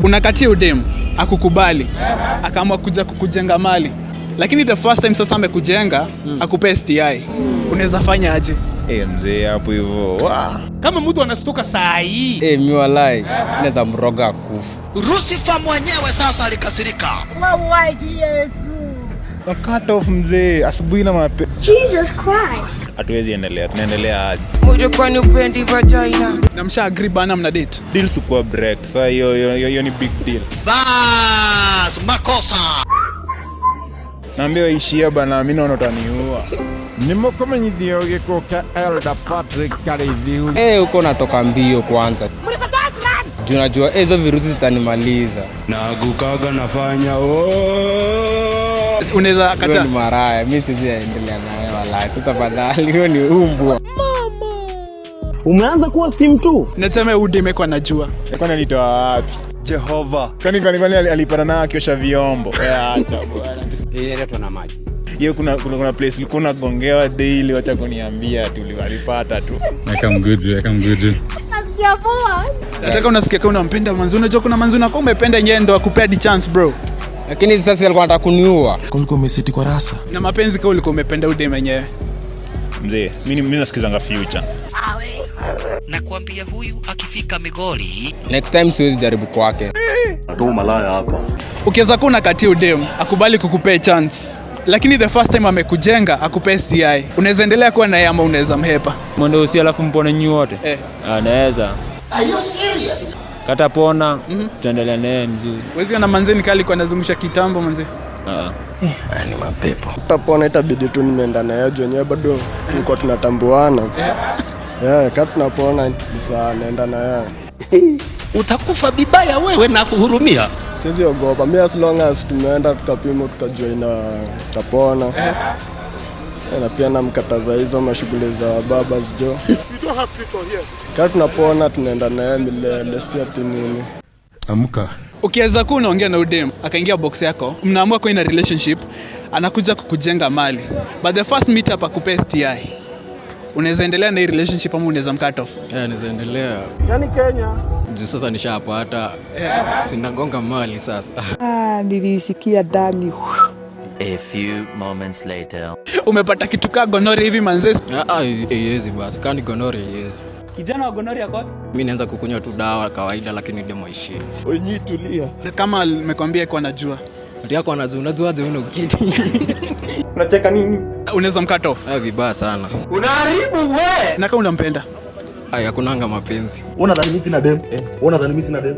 Unakatia udem, akukubali, akaamua kuja kukujenga mali, lakini the first time sasa amekujenga, akupe STI, unaweza fanya aje? Eh, mzee, hapo hivyo. Wa. Kama mtu anastuka saa hii. Eh, mi walai naweza mroga akufa. Lucifer mwenyewe sasa alikasirika. Mauaji Yesu. Na cut off, mzee, asubuhi na mape. Jesus Christ. Hatuwezi endelea. Tunaendelea aje? Moja, kwani upendi vagina? Na msha agree bana, mna date. Deal sikuwa break. Sasa hiyo hiyo hiyo ni big deal. Bas, makosa. Naambia ishia bana, mimi naona utaniua. Nĩmũkũmenyithio gĩkuũ kĩa Elder Patrick Karĩithi. Eh, huko natoka mbio kwanza. Juu najua eh, hizo virusi zitanimaliza. Nagukaga nafanya oh. Unaweza Huyo kata? Ni maraya, mi siwezi endelea naye walai. So tafadhali, huyo ni umbwa. Umeanza kuwa steam tu. Nasema udem kwa najua. Kwani alitoa wapi? Jehova. Kwani alipata nayo akiosha vyombo? Eh, acha bwana. Ililetwa na maji. Hiyo kuna place ulikuwa unagongewa daily, wacha kuniambia tu alipata tu. Nasikia poa. Nataka unasikia kama unampenda manzi, unajua kuna manzi unakuwa umependa yenyewe ndo akupea the chance, bro. Lakini sasa alikuwa anataka kuniua. Kulikuwa umeseti kwa rasa. Na mapenzi kama ulikuwa umependa udem yenyewe. Mzee, mimi nasikizanga Future. Nakwambia huyu akifika Migori. Next time siwezi jaribu kwake. Ukiweza kuwa unakatia udem, akubali kukupea chance, lakini the first time amekujenga akupea STI, unaweza endelea kuwa naye ama unaweza mhepa? Mwende usi alafu mpone nyi wote. Eh. Anaweza. Are you serious? Kata pona, tutaendelea naye mzuri. Wezi na manze ni kali kwa anazungusha kitambo, manze. Ah. Tutapona, itabidi tu nimeenda na yeye juu wenyewe bado tulikuwa tunatambuana. Yeah, kaa tunapona ni sawa, naenda na yeye. Utakufa vibaya wewe na kuhurumia. Siwezi ogopa mi, as long as tumeenda tukapima tukajua ina tapona. Eh, na pia namkataza hizo mashughuli za baba jo. Kaa tunapona tunaenda na yeye milele, si ati nini. Amka. Ukiweza kuwa unaongea na udem akaingia box yako, mnaamua kuwa in a relationship, anakuja kukujenga mali, but the first meet up akupea STI, unaweza endelea na hii relationship ama unaweza mcut off? Eh, naweza endelea. Yaani Kenya. Juu sasa nishapata. Sinagonga mali sasa. Ah, nilisikia ndani. A few moments later. Umepata kitu kaa gonorrhea hivi, manze. Ah, ah, haiwezi basi. Kani gonorrhea haiwezi. Kijana wa gonorrhea kwa Mi naanza kukunywa tu dawa kawaida, lakini demo ishie. Onyi, tulia. Kama amekwambia kwa najua. Mtu yako anajua, unajuaje una ukimwi? Unacheka nini? Unaweza mcut off? Ah, vibaya sana. Unaharibu we. Na kama unampenda? Ay, hakunanga mapenzi. Unadhani mimi sina dem? Unadhani mimi sina dem?